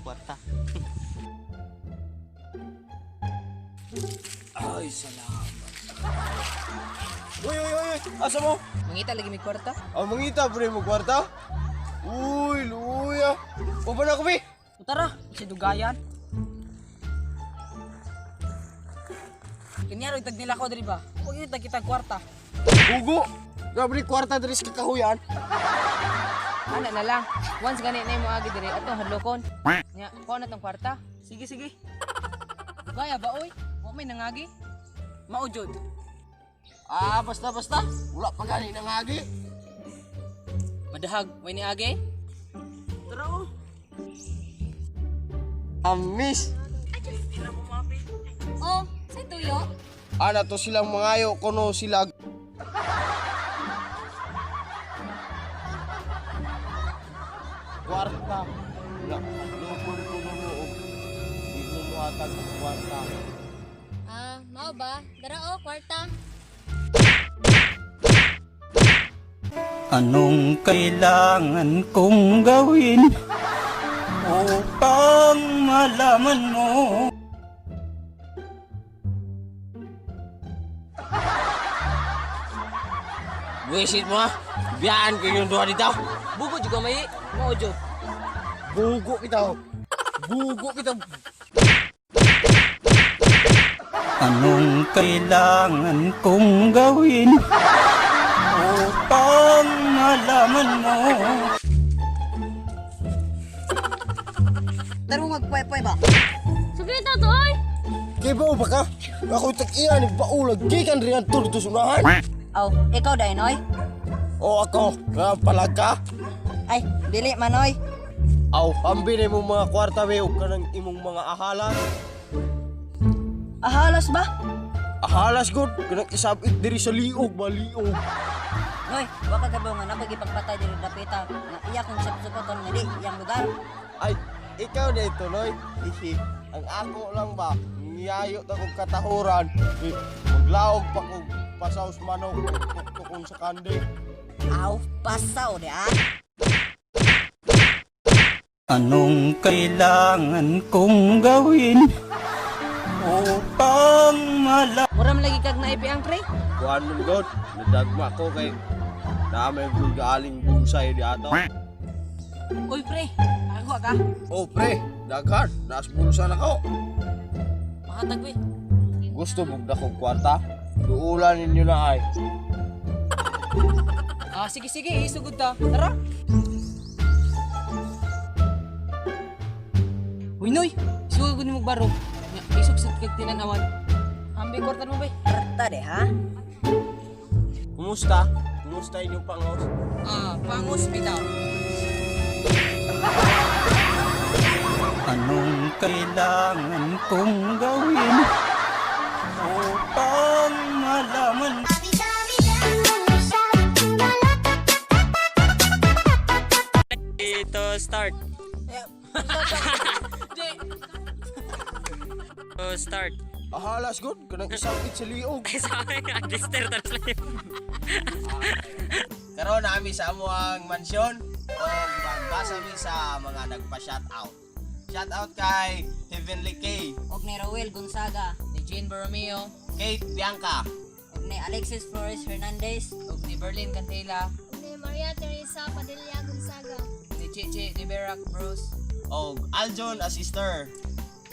Kwarta. Ay, salamat. Uy, uy, uy, uy, asa mo? Mangita lagi may kwarta. Ang mangita, pre, mo kwarta? Uy, luya. Uban ako, be. O tara, si Dugayan. Kanya ro itag nila ko diri ba? Huwag yung tag kitag kwarta. Hugo. Grabe ni kwarta diri sa kakahuyan. Ana na lang. Once gani na imo agi diri atong hadlokon. Nya, kuha na tong kwarta. Sige, sige. Dugaya ba oy? Wa may nangagi. Mao jud. Ah, basta, basta. Wala pa gani nangagi. Madahag, way ni agi. Tara oh. Amis. Oh, sa tuyo? Ana to silang mangayo kuno sila. Kwarta. Wala, hadlokon ko mo og di mo muhatag og kwarta. Ah, mao ba? Dara oh, kwarta. Anong kailangan kong gawin upang malaman mo? Buisit mo ha. Biyaan ko yung duha dito. Bugo jud ka may. Mao jud. Bugo kita. Bugo kita. Anong kailangan kong gawin upang malaman mo? Tara mo magpaypay ba? Sige ta to oy. Kay ba ba ka? Ako tag-iya ni baulag gikan riyan to dito sa unahan. Aw, ikaw dahil noy. O ako, nga palag ka. Ay, dili man oy. Aw, ambi na imong mga kwarta be ug kanang imong mga ahalas. Ahalas ba? Ahalas gud, kanang isabit diri sa liog, baliog. Noy, wa ka kabaw nga napag ipagpatay diri dapita nga iya kong sapsukoton nga di iyang lugar. Ay, ikaw na ito, Noy. Hihi. Ang ako lang ba, niyayo ta kong katahuran. Eh, maglaog pa kong pasaw sa manok, tuktukon sa kandi. Aw, pasaw di ah. Anong kailangan kong gawin upang malaman Mura man lagi kag naipi ang pre. Kuhan mo god, nadagma ko kay na may gaaling busay di ato. Uy pre, ako ka. Oh pre, daghan, naas bulsa na ko. Makatag we. Gusto mong dakong kwarta? Duulan ninyo na ay. Ah, sige sige, isugod ta. Tara. Uy Noy, isugod ko ni baro. Nya, isog sa kag tinanawan. Ambi kwarta mo bay. Kwarta di ha? Kumusta? Kumusta inyong pangos? Ah, pangos bitaw. Anong kailangan kong gawin upang malaman Ito start. To start. Ahalas god, kanang isabit sa liog. Ay, sabi nga, Lister translate. Karon nami sa amuang mansyon o magbasa mi sa mga nagpa-shout out. Shout out kay Heavenly K, Og ni Roel Gonzaga, Ni Jane Borromeo, Kate Bianca, og ni Alexis Flores Hernandez, ug ni Berlin Cantela, Ni Maria Teresa Padilla Gonzaga. ni Chichi de Berac Bruce, og Aljon Assister,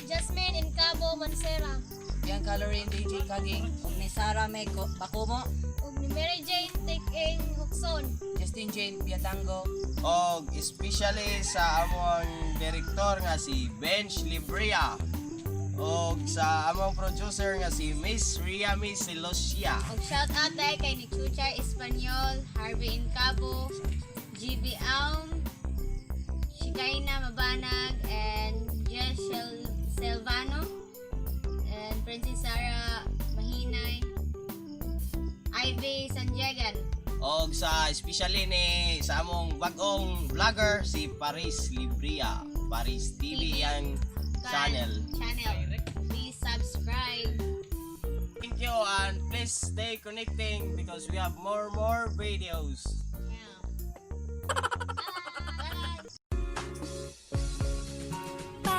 Jasmine Incabo Mancera. Bianca Lorraine DJ Kaging, og ni Sara May Bakumo, Ug ni Mary Jane Tikeng Hukson. Justin Jane Biatango, og especially sa among direktor nga si Bench Libria og sa among producer nga si Miss Ria Miss Celosia. Ug shout out dahil kay ni Chuchay Espanyol, Harvey Incabo, GB Aum, Shikaina Mabanag, and Jess Selvano, and Princess Sarah Mahinay, Ivy Sanjegan. Og sa especially ni sa among bagong vlogger si Paris Libria, Paris TV ang channel. Channel. Please subscribe. Thank you and please stay connecting because we have more videos. Yeah. Bye.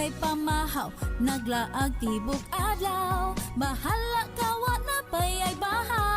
Way pamahaw, naglaag tibok adlaw. Bahala ka, wa na payay bahaw.